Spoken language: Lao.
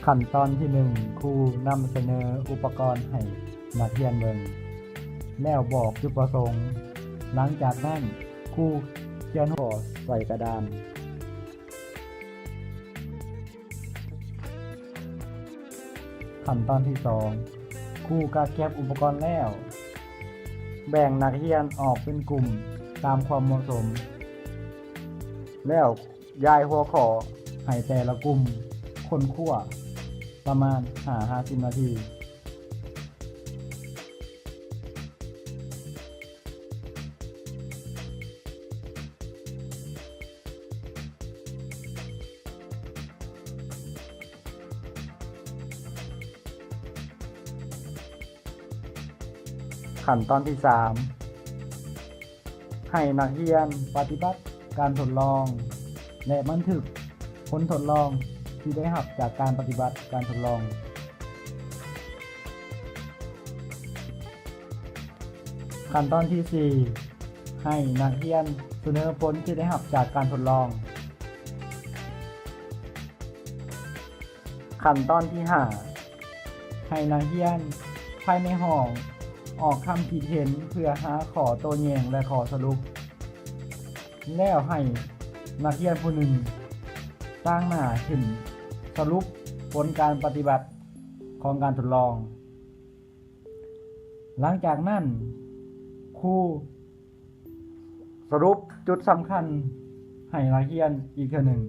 ຂັ້ນຕອນທີໜຶ່ງ ຄູນຳສະເໜີອຸປະກອນໃຫ້ນັກຮຽນເບິ່ງ ແລ້ວບອກຈຸດປະສົງ. ຫຼັງຈາກນັ້ນ ຄູຂຽນຂໍ້ໃສ່ກະດານ. ຂັ້ນຕອນທີສອງ ຄູກະເກັບອຸປະກອນແລ້ວ ແບ່ງນັກຮຽນອອກເປັນກຸ່ມຕາມຄວາມເໝາະສົມ ແລ້ວ ຢາຍຫົວຂໍ້ໃຫ້ແຕ່ລະກຸ່ມຄົ້ນຄວ້າປະມານຫ້າຫາສິບນາທີ. ຂັ້ນຕອນທີສາມ ໃຫ້ນັກຮຽນປະຕິບັດການທົດລອງ ແລະ ບັນທຶກຜົນທົດລອງທີ່ໄດ້ຮັບຈາກການປະຕິບັດການທົດລອງ. ຂັ້ນຕອນທີສີ່ ໃຫ້ນັກຮຽນສະເໜີຜົນທີ່ໄດ້ຮັບຈາກການທົດລອງ. ຂັ້ນຕອນທີຫ້າ ໃຫ້ນັກຮຽນພາຍໃນຫ້ອງອອກຄຳຄິດເຫັນເພື່ອຫາຂໍ້ໂຕ້ແຍ້ງ ແລະ ຂໍ້ສະຫຼຸບ. ແລ້ວໃຫ້ນັກຮຽນຜູ້ໜຶ່ງຕາງໜ້າຂຶ້ນສະຫຼຸບຜົນການປະຕິບັດຂອງການທົດລອງ. ຫຼັງຈາກນັ້ນ ຄູສະຫຼຸບຈຸດສຳຄັນໃຫ້ນັກຮຽນອີກເທື່ອໜຶ່ງ.